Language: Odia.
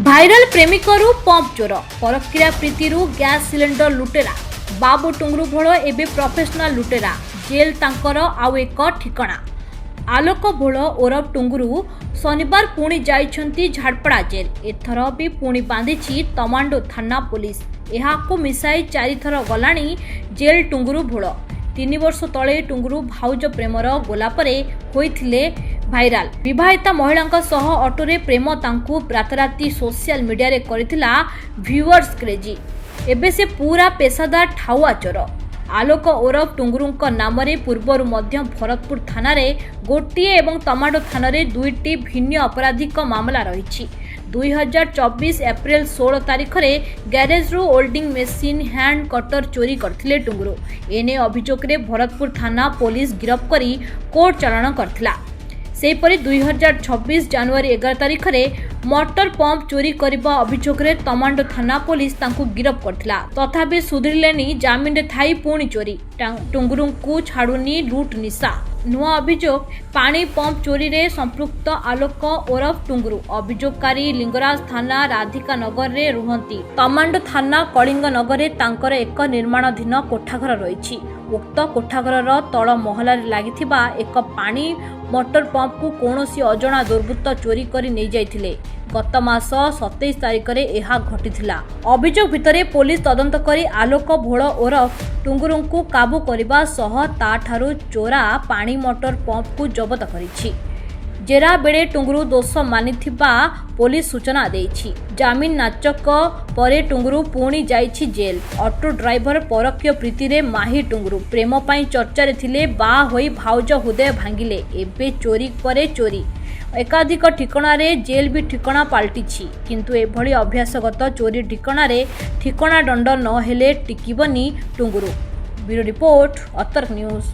ଭାଇରାଲ ପ୍ରେମିକରୁ ପମ୍ପ ଚୋର, ପରକୀୟା ପ୍ରୀତିରୁ ଗ୍ୟାସ୍ ସିଲିଣ୍ଡର ଲୁଟେରା। ବାବୁ ଟୁଙ୍ଗୁରୁ ଭୋଳ ଏବେ ପ୍ରଫେସନାଲ ଲୁଟେରା। ଜେଲ୍ ତାଙ୍କର ଆଉ ଏକ ଠିକଣା। ଆଲୋକ ଭୋଳ ଓରଫ ଟୁଙ୍ଗୁରୁ ଶନିବାର ପୁଣି ଯାଇଛନ୍ତି ଝାଡ଼ପଡ଼ା ଜେଲ୍। ଏଥର ବି ପୁଣି ବାନ୍ଧିଛି ତମାଣ୍ଡୋ ଥାନା ପୋଲିସ। ଏହାକୁ ମିଶାଇ ଚାରିଥର ଗଲାଣି ଜେଲ୍ ଟୁଙ୍ଗୁରୁ ଭୋଳ। 3 ବର୍ଷ ତଳେ ଟୁଙ୍ଗୁରୁ ଭାଉଜ ପ୍ରେମର ଗୋଲାପରେ ହୋଇଥିଲେ ଭାଇରାଲ। ବିବାହିତା ମହିଳାଙ୍କ ସହ ଅଟୋରେ ପ୍ରେମ ତାଙ୍କୁ ରାତାରାତି ସୋସିଆଲ ମିଡିଆରେ କରିଥିଲା ଭ୍ୟୁଅର୍ସ କ୍ରେଜି। ଏବେ ସେ ପୁରା ପେସାଦାର ଠାଉଆ ଚୋର। ଆଲୋକ ଓରଫ ଟୁଙ୍ଗୁରୁଙ୍କ ନାମରେ ପୂର୍ବରୁ ମଧ୍ୟ ଭରତପୁର ଥାନାରେ ଗୋଟିଏ ଏବଂ ତମାଣ୍ଡୋ ଥାନାରେ ଦୁଇଟି ଭିନ୍ନ ଅପରାଧିକ ମାମଲା ରହିଛି। 2024 ଏପ୍ରିଲ 16 ତାରିଖରେ ଗ୍ୟାରେଜରୁ ୱେଲ୍ଡିଂ ମେସିନ୍, ହ୍ୟାଣ୍ଡ କଟର ଚୋରି କରିଥିଲେ ଟୁଙ୍ଗୁରୁ। ଏନେଇ ଅଭିଯୋଗରେ ଭରତପୁର ଥାନା ପୋଲିସ ଗିରଫ କରି କୋର୍ଟ ଚାଲାଣ କରିଥିଲା। ସେହିପରି 2026 ଜାନୁଆରୀ 11 ତାରିଖରେ ମଟର ପମ୍ପ ଚୋରି କରିବା ଅଭିଯୋଗରେ ତମାଣ୍ଡୋ ଥାନା ପୋଲିସ ତାଙ୍କୁ ଗିରଫ କରିଥିଲା। ତଥାପି ସୁଧୁରିଲେନି, ଜାମିନରେ ଥାଇ ପୁଣି ଚୋରି। ଟୁଙ୍ଗୁରୁଙ୍କୁ ଛାଡୁନି ଲୁଟ୍ ନିଶା। ନୂଆ ଅଭିଯୋଗ, ପାଣି ପମ୍ପ ଚୋରିରେ ସମ୍ପୃକ୍ତ ଆଲୋକ ଓରଫ ଟୁଙ୍ଗୁରୁ। ଅଭିଯୋଗକାରୀ ଲିଙ୍ଗରାଜ ଥାନା ରାଧିକା ନଗରରେ ରୁହନ୍ତି। ତମାଣ୍ଡୋ ଥାନା କଳିଙ୍ଗ ନଗରରେ ତାଙ୍କର ଏକ ନିର୍ମାଣାଧୀନ କୋଠାଘର ରହିଛି। ଉକ୍ତ କୋଠାଘରର ତଳ ମହଲାରେ ଲାଗିଥିବା ଏକ ପାଣି ମଟର ପମ୍ପକୁ କୌଣସି ଅଜଣା ଦୁର୍ବୃତ୍ତ ଚୋରି କରି ନେଇଯାଇଥିଲେ। ଗତ ମାସ 27 ତାରିଖରେ ଏହା ଘଟିଥିଲା। ଅଭିଯୋଗ ଭିତ୍ତିରେ ପୋଲିସ ତଦନ୍ତ କରି ଆଲୋକ ଭୋଳ ଓରଫ ଟୁଙ୍ଗୁରୁଙ୍କୁ କାବୁ କରିବା ସହ ତାଠାରୁ ଚୋରା ପାଣି ମଟର ପମ୍ପକୁ ଜବତ କରିଛି। ଜେରା ବେଳେ ଟୁଙ୍ଗୁରୁ ଦୋଷ ମାନିଥିବା ପୋଲିସ ସୂଚନା ଦେଇଛି। ଜାମିନ ନାଚକ ପରେ ଟୁଙ୍ଗୁରୁ ପୁଣି ଯାଇଛି ଜେଲ୍। ଅଟୋ ଡ୍ରାଇଭର ପରକୀୟ ପ୍ରୀତିରେ ମାହି ଟୁଙ୍ଗୁରୁ। ପ୍ରେମ ପାଇଁ ଚର୍ଚ୍ଚାରେ ଥିଲେ, ବାହା ହୋଇ ଭାଉଜ ହୃଦୟ ଭାଙ୍ଗିଲେ। ଏବେ ଚୋରି ପରେ ଚୋରି, ଏକାଧିକ ଠିକଣାରେ ଜେଲ୍ ବି ଠିକଣା ପାଲଟିଛି। କିନ୍ତୁ ଏଭଳି ଅଭ୍ୟାସଗତ ଚୋରି ଠିକଣାରେ ଠିକଣା ଦଣ୍ଡ ନ ହେଲେ ଟିକିବନି Tunguru. Bureau report, Atarka news.